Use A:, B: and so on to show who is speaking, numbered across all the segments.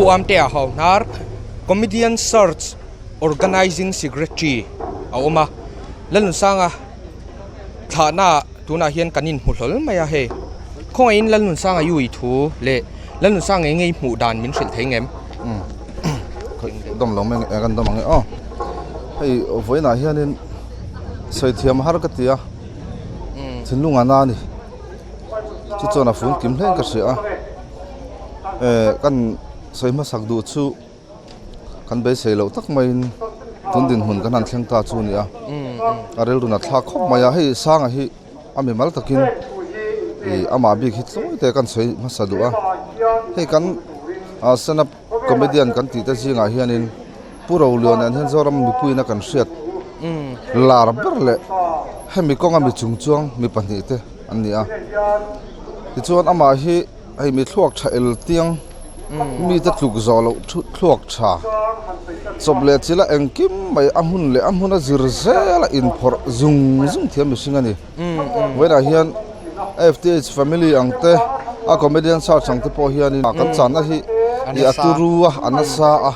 A: Pu Amtea Hauhnar, Comedian Search Organising Secretary a awm a, Lalnunsanga thlahnaah tunah hian kan inhmu hlawl mai a hei. Khawngaihin Lalnunsanga Yui thu leh Lalnunsanga ngei ngei hmuh dan min hrilh thei ngem?
B: Dawm lo mai nge kan dawm ang e aw. Hei vawiinah hianin sawi thiam har ka ti a, thinlung a na a ni. Chu chuan a fun kim hlein ka hria a, eh kan sawi hmasak duh chu kan beisei loh tak maiin tun dinhmun kan han thleng ta chu a ni a, a rilru nat thlak khawp mai a, hei Sanga hi a mimal takin ih amah bik hi tlawi te kan sawi hmasa duh a, hei kan ah stand up comedian kan tih te zingah hianin Pu Roliana hian Zoram mipuiin a kan hriat lar ber leh hemi kawnga mi chung chuang mi pahnih te an ni a tichuan amah hi hei mi thluak tha el tiang mite tluk zawh loh thluak tha chawp leh chila engkim mai a hmun leh a hmuna zir zela inphawrh zung zung thiam mihring a ni vawiinah hian F_T_H family ang te a comedian search ang te pawh hianin kan channa hi ih a turu a a nasa a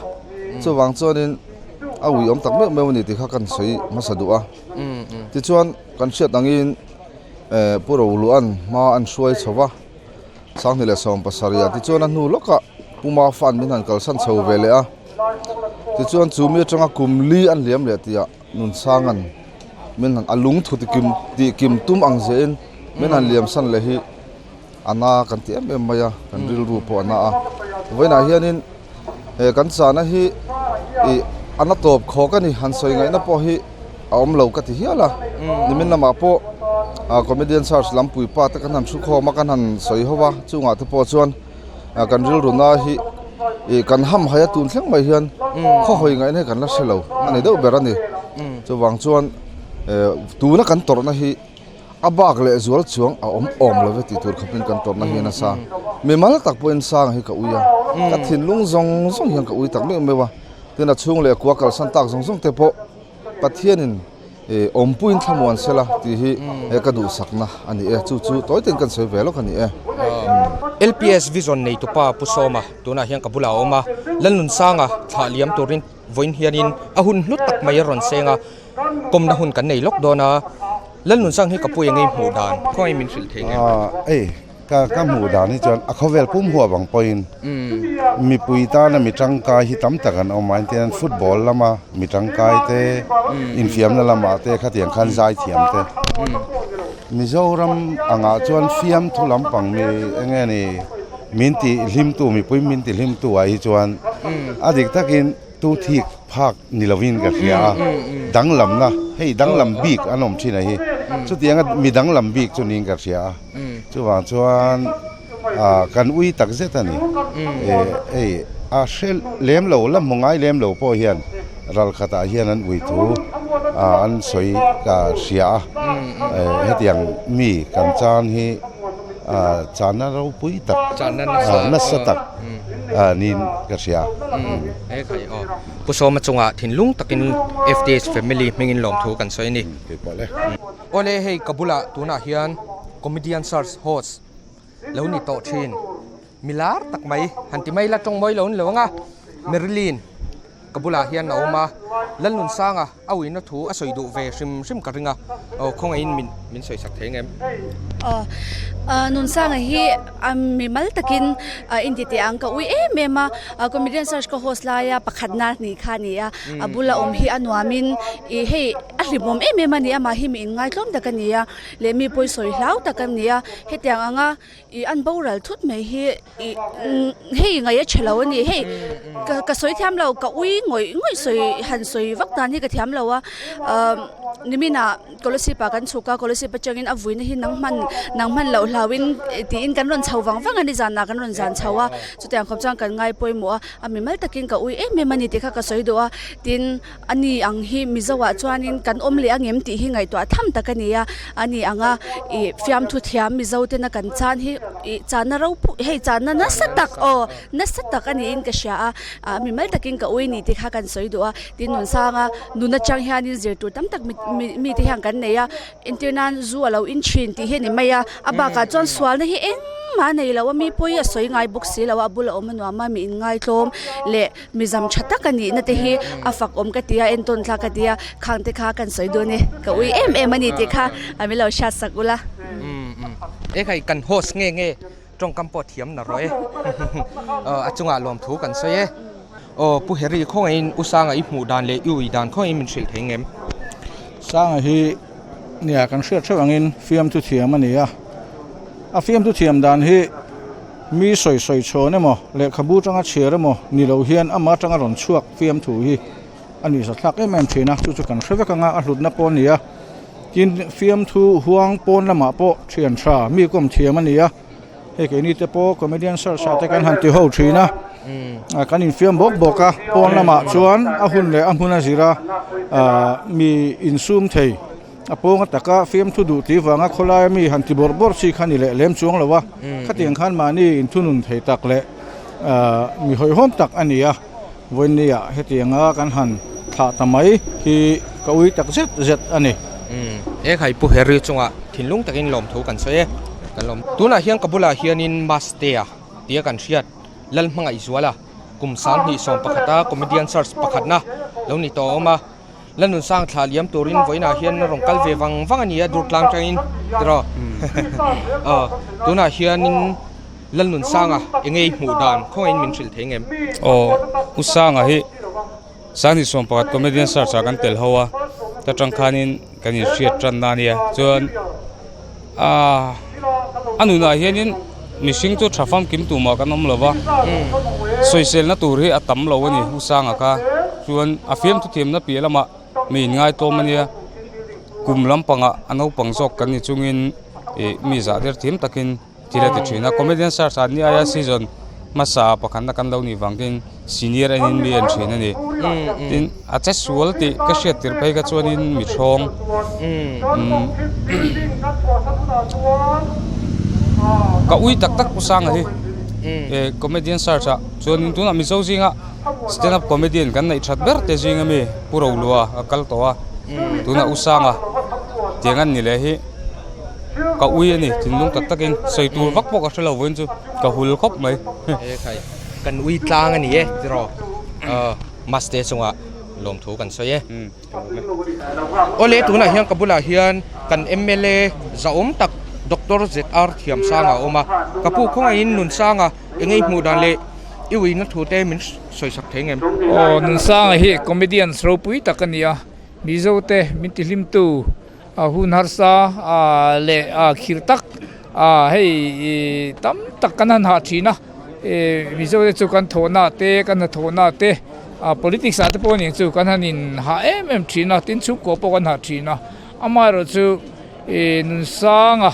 B: chuvang chuanin a ui awm tak meuh meuh a ni tih kha kan sawi hmasa duh a tichuan kan hriat angin eh Pu Roluan hma an hruai chho va Sanghnih leh 17 ah tichuan a hnu lawkah Pu Mafan min han kalsan chho ve leh a tichuan chu mi atanga kum li an liam leh tih ah Nunsangan min han a lung thu ti kim tih kim tum ang zehin min han liam san leh hi a na kan ti em em mai a kan rilru pawh a na a vawiinah hianin he kan chahna hi ih a na tawp khawk a ni han sawi ngaihna pawh hi a awm lo ka ti hial a nimin lamah pawh ah comedian search lampui pa te kan han thu khawm a kan han sawi ho va chungah te pawh chuan ah kan rilru na hi ih kan hamhaih a tun thleng mai hian khaw hawi ngaihna hi kan la hre lo a ni deuh ber a ni chuvang chuan eh tuna kan tawrhna hi. A bak leh zual chuang a awm awm lo ve tih tur khawpin kan tawrhna hian a sa. Mimal tak pawhin sang hi ka ui a, ka thinlung zawng zawng hian ka ui tak meuh meuh a. Tin a chhung leh kua kalsan tak zawng zawng te pawh Pathianin awmpuiin thlamuan se la tih hi he ka duhsakna a ni e. Chu chu tawi ten kan sawi ve lawk a ni e.
A: LPS Vision neitupa Pu Sawma tunah hian ka bulah a awm a, Lalnunsanga thlah liam turin vawiin hianin a hun hlu tak mai a rawn seng a. Kawmna hun kan nei lawk dawn a, Lalnunsang hi ka pui engei hmuh dan khawngaih min hrilh thei nge?
C: Ei, ka ka hmuh dan hi chuan a khawvel pum huap ang pawhin mipui tana mi tangkai hi tam tak an awm a, engtin football lama mi tangkai te, infiamna lamah te khatiang khan zai thiam te. Mizoram angah chuan fiamthu lampang mi eng nge ni min ti hlimtu mipui min ti hlimtu ah hi chuan a dik takin Tu thik phak ni lovin ka hria a, danglamna hei danglam bik an awm thin a hi, chutianga mi danglam bik chu niin ka hria a, chuvang chuan ah kan ui tak zet a ni, hei a hre lem lo la hmu ngai lem lo pawh hian ral khatah hian an ui thu ah an sawi ka hria a, hetiang mi kan chan hi ah channa ropui tak nasa tak. Niin ka hria.
A: He khai aw. Pu Sawma chungah thinlung takin FTH family hmingin lawmthu kan sawi a ni. Awle hei ka bulah tunah hian comedian search host lo ni tawh thin. Milar tak mai han ti mai la tawng mawi lo ni lo anga Marilyn. Ka bulah hian a awm a, Lalnunsanga a uina thu a sawi duh ve hrim hrim ka ring a, aw khawngaihin min min sawi sak thei ngem?
D: Aw, Nunsanga hi a mimal takin intiteh ang ka ui em em a, comedian search ka host laia pakhatna ni kha a ni a, a bula awm hi a nuamin ih hei a hlimawm em em a ni, amah hi mi inngaitlawm tak a ni a, leh mi pawi sawi hlau tak a ni a, hetiang anga ih an boral thut mai hi. Ih hei ngaih a tha lo a ni hei ka ka sawi thiam lo ka ui ngawih ngawih sawi han sawi vak dan hi ka thiam lo a ah niminah scholarship ah kan chhuk a scholarship atangin a vuina hi nang hman nang hman loh hlauhin tiin kan rawn chho vang vang a ni zanah kan rawn zan chho a chutiang khawp chuan kan ngai pawimawh a a mimal takin ka ui em em a ni tih kha ka sawi duh a tin a ni ang hi mizo ah chuanin kan awm leh angem tih hi ngaihtuah tham tak a ni a a ni ang a ih fiamthu thiam mizo tena kan chan hi ih channa ropui hei channa nasa tak aw nasa tak a niin ka hria a. Ah mimal takin ka ui ni tih kha kan sawi duh a, tin Nunsanga nun atang hianin zir tur tam tak mi mi mite hian kan nei a, entir nan zu a lo in thin tih hi a ni mai a, a bakah chuan sualna hi engmah a nei lo a, mi pawi a sawi ngai bawk si lo a, a bula awm a nuam a, mi inngaitlawm leh mi zam tha tak a nihna te hi a fak awm ka ti a, entawn thlak ka ti a, khang te kha kan sawi dawn e, ka ui em em a ni tih kha a min lo hriat sak ula.
A: Ekhai kan host nge nge Tawngkam pawh thiam na rawh e. A chungah lawmthu kan sawi e. Aw Pu Harry khawngaihin U Sanga i hmuh dan leh i ui dan khawngaihin min hrilh thei ngem?
E: Sanga hi nia kan hriat hreuh angin fiamthu thiam a ni a. A fiamthu thiam dan hi mi sawi sawi chhawn emaw lehkhabu atanga chhiar emaw ni lo hian ama atanga rawn chhuak fiamthu hi a nuihza thlak em em thin a, chu chu kan hre vek anga a hlutna pawh a ni a. Tin, fiamthu huang pawn lamah pawh thian tha mi kawm thiam a ni a, hei keini te pawh comedian search ah te kan han ti ho thin a, kan infiam bawk bawk a, pawn lamah chuan a hun leh a hmun a zir a, ah mi insum thei a pawnga taka fiamthu duh tih vanga khawlaia mi han ti bawrh bawrh chi kha ni leh lem chuang lo a, khatiang khan mahni inthunun thei tak leh ah mi hawihhawm tak a ni a. Vawinia hetianga kan han thlah ta mai hi ka ui tak zet zet a ni.
A: Umm he khai Pu Harry chungah thinlung takin lawmthu kan sawi e. Kan lawm. Tunah hian ka bulah hianin Mastea tia kan hriat Lalhmangaihzuala kum 2011 a comedian search pakhatna lo ni tawh a awm a. Lanunsang thlah liam turin vawiinah hian a rawn kal ve vang vang a ni a, Durtlang tangin tiraw? Aw, tunah hianin Lalnunsanga eng nge i hmuh dan khawngaihin min hrilh thei ngem?
F: Aw, U Sanga hi 2011 Comedian Search ah kan tel ho a, ta tang khanin kan inhriat tan na a nia, chuan aaa a nunah hianin mihring chu tha famkim tumah kan awm lo va, sawiselna tur hi a tam lo a ni U Sanga kha, chuan a fiamthu thiamna piah lamah mi inngaitawm a nia, kum lampangah a naupang zawk kan ni chungin ih mi zah der thiam takin. Thil a ti thin a, Comedian Search ah ni aia season hmasa pakhatna kan lo nih vang tin senior enin mi en thin a ni. Tin, a che sual tih ka hriat tir phei kha chuanin mi thawng umm ka ui tak tak Pu Sanga hi eh Comedian Search ah chuanin tunah Mizo zinga stand up comedian kan neih that ber te zinga mi Pu Rolua a kal tawh a, tunah U Sanga tiang an ni leh hi. Ka ui a ni, thinlung tak takin sawi tur vak pawh ka hre lo vawiin chu ka hul khawp mai.
A: He khai, kan ui tlang a ni e tiraw Maste chungah lawmthu kan sawi e. Awle tunah hian ka bulah hian kan mla zahawm tak Doctor ZR Thiamsanga a awm a, ka pu khawngaihin Nunsanga eng nge i hmuh dan leh i uina thu te min sawi sak thei ngem?
G: Aw Nunsanga hi comedians ropui tak a ni a, Mizo te min tihlimtu A hun harsa leh khir tak hei tam tak kan han hah thin a, Mizo te chu kan thawhna te kan hnathawhna te politics ah te pawh nih chu kan han in hah em em thin a, tin chhungkua pawh kan hah thin a, amaherawhchu nunsanga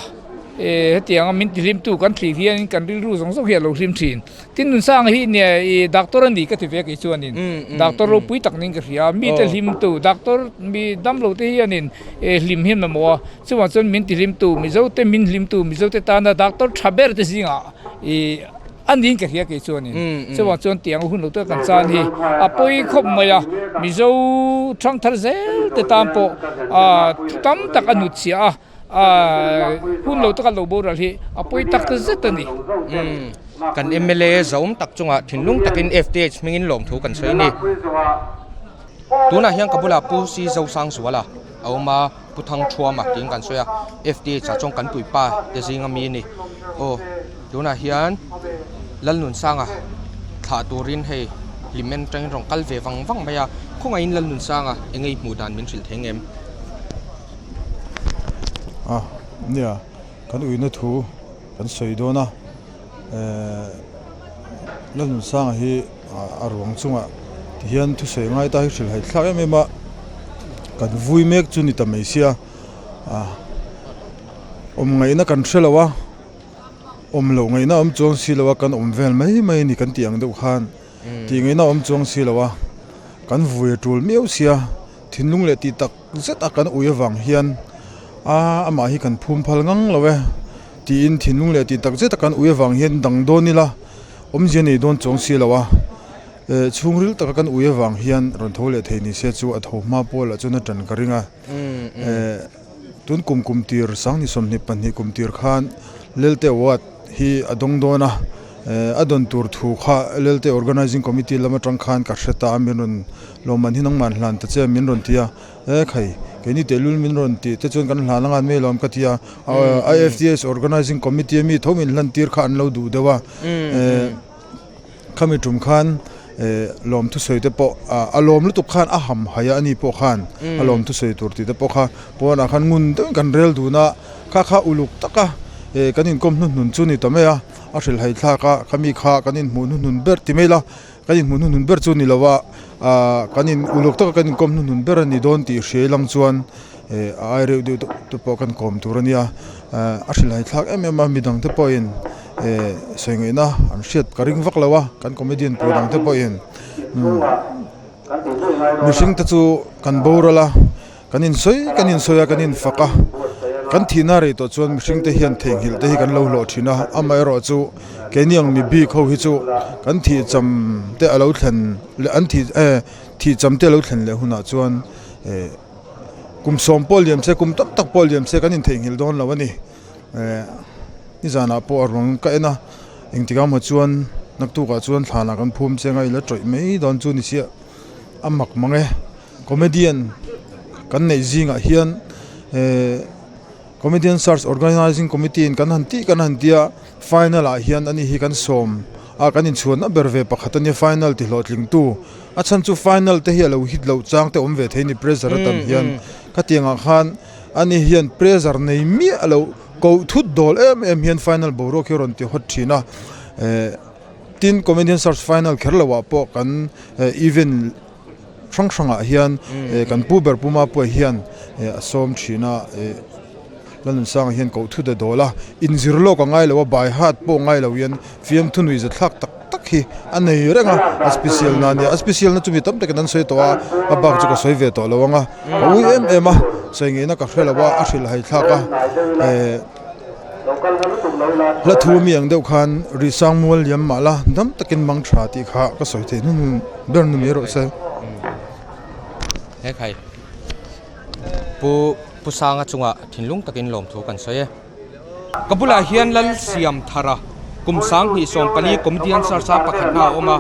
G: hetianga min tihlimtu kan thlir hian kan rilru zawng zawng hi a lo hlim thin. Tin Nunsanga hi nia i doctor a ni ka ti ve kei chuanin doctor ropui tak niin ka hria a, mite hlimtu doctor mi damlo te hianin hlim hi an mamawh a, chuvang chuan min tihlimtu Mizote min hlimtu Mizote tana doctor tha ber te zingah i a niin ka hria kei chuanin chuvang chuan tiang hun lo te kan chan hi a pawi khawp mai a, Mizo thangthar zel te tan pawh thu tam tak a hnutchhiah a. Hun lo taka lo boral hi a pawi tak zet a ni.
A: Kan mla zawm tak chungah thinlung takin FTH hmingin lawmthu kan sawi a ni. Tunah hian ka bulah Pu Si Zosangzuala a awm a, Pu Thangthuama tiin kan sawi a, FTH ah chuan kan puipa te zinga mi a ni. Aw, tunah hian Lalnunsanga thlah turin hei hlimen atangin rawn kal ve vang vang mai a, khawngaihin Lalnunsanga eng nge i hmuh dan min hrilh thei ngem?
H: A nia kan uina thu kan sawi dawn a ehh Lalnunsanga hi a ruang chungah tihian thusawi ngai ta hi hrilh haih thlak em em a kan vui mek chu ni ta mai sia a awm ngaihna kan hre lo a awm loh ngaihna awm chuang si lo a kan awm vel mai mai a ni kan tih ang deuh khan tih ngaihna awm chuang si lo a kan vui a tul miau sia thinlung leh tih tak zet a kan ui avang hian a amah hi kan phum phal ngang lo e tiin thinlung leh tih tak zet a kan ui avang hian dang dawn ila awmzia nei dawn chuang si lo a. Chhungril taka kan ui avang hian rawn tho leh thei ni se chu a tho hma pawlah chuan a tan ka ring a. Tun kum kum tir Sangni 22 kum tir khan Lelte Award hi a dawng dawn a, a dawn tur thu kha Lelte Organising Committee lam atang khan ka hre ta a, min rawn lawmman hi nangmah an hlan ta che min rawn ti a, e khai keini tehlul min rawn tih te chuan kan hlan angan mai lawm ka ti a, IFTS Organising Committee ami tho min hlan tir kha an lo duh deuh a. Khami tum khan lawm thusawi te pawh a lawm lutuk khan a ham hai a ani pawh khan a lawm thusawi tur tih te pawh kha pawnah khan ngun deuhin kan rel dun a, kha kha uluk taka kan inkawm hnuhnun chu ni ta mai a, a hrilhhai thlak a, khami kha kan inhmuh hnuhnun ber ti mai ila kan inhmuh hnuhnun ber chu ni lo a, kan in uluk taka kan inkawm hnuhnun ber a ni dawn tih hria ilang chuan a ai reuh deuh te pawh kan kawm tur a nia, a hrilhhai thlak em em a midang te pawhin. Eh sawi ngaihna an hriat ka ring vak lo a, kan comedian pui dang te pawhin mihring te chu kan boral a, kan insawi kan insawi a kan infak a, kan thihna rei tawh chuan mihring te hian theihnghilh te hi kan lo hlawh thin a, amaherawh chu keini ang mi bik ho hi chu kan thih cham te a lo thlen leh an thih eh thih cham te a lo thlen leh hunah chuan eh kum sawm pawh liam se kum tam tak pawh liam se kan intheihnghilh dawn lo a ni. Eh nizanah pawh a ruang ka en a, engtikah maw chuan naktukah chuan thlanah kan phum cheng a, i la tawih mai dawn chu ni chiah a mak mang e. Comedian kan neih zingah hian eh Comedian Search Organising Committee in kan han tih kan han tia final ah hian ani hi kan sawm a, kan inchhuanna ber ve pakhat a nia final ti hlawhtlingtu a chhan chu final te hi a lo hit loh chang te awm ve thei a ni pressure atan hian khatiangah khan. Ani hian pressure nei miah lo koh thut dawl em em hian final boruak hi a rawn ti hawt thin a, eh tin comedian search final kher lo ah pawh kan event hrang hrang ah hian eh kan pu ber puma pawh hian eh a sawm thin a, eh Lalnunsanga hian koh thut a dawl a, inzir lawk a ngai lo a, by heart pawh ngai lo hian fiamthu nuihza thlak tak tak hi a nei reng a, a special na a nia, a special na chu mi tam takin an sawi tawh a, a bak chu ka sawi ve tawh lo ang a, ka ui em em a, sawi ngeina ka hre lo a, a hrilh hai thlak a, eh hla thu mi ang deuh khan rih sang mual liam mah la dam takin mang tha tih kha ka sawi theih hnun ber ni mai rawh se.
A: He khai Pu Pu Sanga chungah thinlung takin lawmthu kan sawi e. Ka bulah hian Lal Siam Thara kum 2014 Comedian Search a pakhatna a awm a,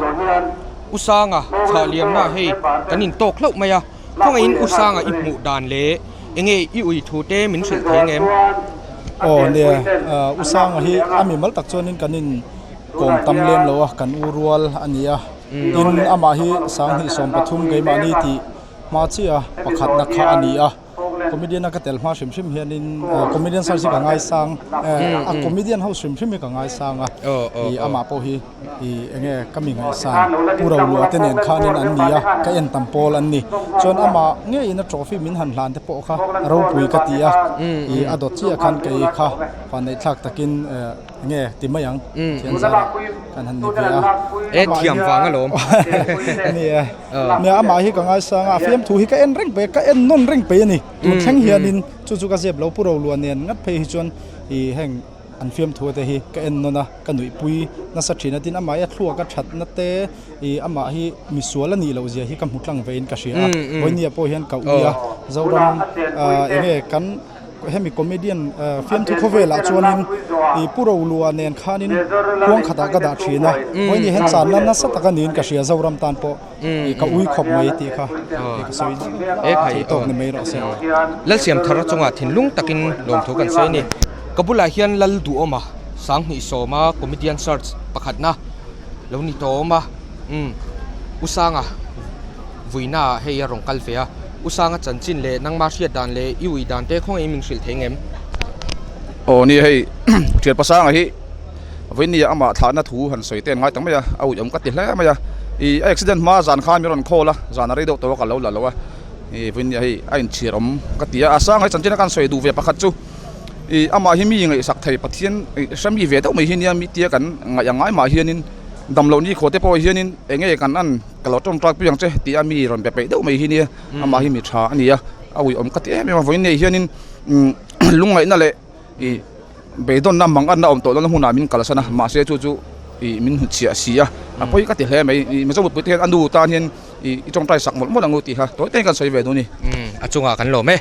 A: U Sanga thlah liamna hei kan intawk hlauh mai a, khawngaihin U Sanga i hmuh dan leh enge i ui thu te min hrilh thei ngem?
I: Aw nia, U Sanga hi a mimal tak chuanin kan in kawm tam lem lo a, kan u rual a ni a, tin amah hi 2013 keimahni tih hma chiah a pakhatna kha a ni a. Comedian a ka tel hma hrim hrim hianin comedian search hi ka ngaisang a comedian ho hrim hrim hi ka ngaisang a ih amah pawh hi ih enge ka mi ngaihsan Pu Rolua te nen khanin an ni a ka en tam pawl an ni chuan amah ngeiin a trophy min han hlan te pawh kha ropui ka ti a ih a dawt chiah khan kei kha vanneihthlak takin Nge ti mai ang thian zara kan han ni ve a.
A: E thiam vang alawm.
I: Ni e. Nia amah hi ka ngaisang a, a fiamthu hi ka en reng pe, ka en nawn reng pe a ni. Tun thleng hianin chu chu ka zep lo Pu Rolua nen ngat phei hi chuan ih heng an fiamthu te hi ka en nawn a, ka nuihpui nasa thin a tin amah hi a thluak a thatna te ih amah hi misual a nih loh zia hi ka hmu tlang vein ka hria a. Vawinia pawh hian ka ui a, Zoram enge kan. Hemi comedian fiamthu khawvelah chuanin ih Pu Rolua nen khanin khuang khatah ka dah thin a, vawiin hian channa nasa tak a niin ka hria Zoram tan pawh ih ka ui khawp mai tih kha ih ka sawi theih tawk ni mai rawh se.
A: Lalsiam thar chungah thinlung takin lawmthu kan sawi a ni. Ka bulah hian Lal Duhawma 2010 a comedian search pakhatna lo ni tawh awm a, umm U Sanga. Vuina ah hei a rawn kal ve a, U Sanga chanchin leh nangma hriat dan leh i ui dan te khawngaih in min hrilh thei ngem?
J: Aw ni hei Thian Pasanga hi vawinia amah thlahna thu han sawi te an ngai tak mai a, a ui awm ka ti hle mai a, ih a accident hma zan khan min rawn call a, zan a rei deuh tawh a ka lo la lo a, ih vawinia hei a inchhir awm ka ti a, a Sanga hi chanchin a kan sawi duh ve pakhat chu ih amah hi mi ngaihsak thei Pathian ih hre mi ve deuh mai hi nia mi tia kan ngaih ang ngai mah hianin damloh ni khaw te pawh hianin eng nge kan an Ka lo tawngtai pui ang che tih a mi rawn be peih deuh mai hi nia, amah hi mi tha a ni a, a uiawm ka ti em em a, vawiin nei hianin umm lungngaihna leh ih beidawnna mang anna awm tawh lohna hmunah min kalsan a, mahse chu chu ih min hnutchhiah si a, a pawi ka ti hle mai. Ih Mizo mutpui te hian a nu tan hian ih i tawngtai sak mawlh mawlh ang u tih kha tawi takin kan sawi ve duh a ni.
A: Umm a chungah kan lawm e.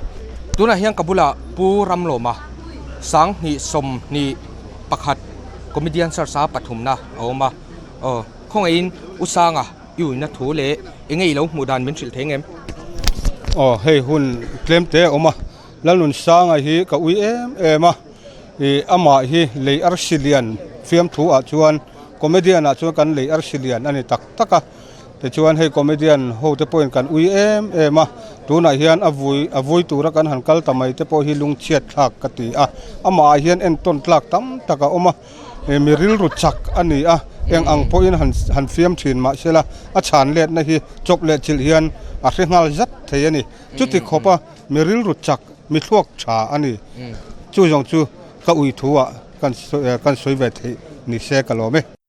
A: Tunah hian ka bulah Pu Ramlawma 20 21 Comedian Search a pathumna a awm a. Aw khawngaihin U Sanga i uina thu leh enge i lo hmuh dan min hrilh thei ngem?
K: Aw hei hun tlem te a awm a. Lalnunsanga hi ka ui em em a, ih amah hi lei arsi lian fiamthu ah chuan comedian ah chuan kan lei arsi lian a ni tak tak a, tichuan hei comedian ho te pawhin kan ui em em a, tunah hian a vui a vui tura kan han kal ta mai te pawh hi lungchhiat thlak ka ti a, amah ah hian entawn tlak tam tak a awm a, mi rilru chak a ni a, eng ang pawhin han han fiam thin mahsela a chhan letna hi chawp leh chilh hian a hre nghal zat thei a ni, chuti khawp a. Mi rilru chak, mi thluak tha a ni. Chu zawng chu ka ui thu ah kan sawi ve theih ni se ka lawm e.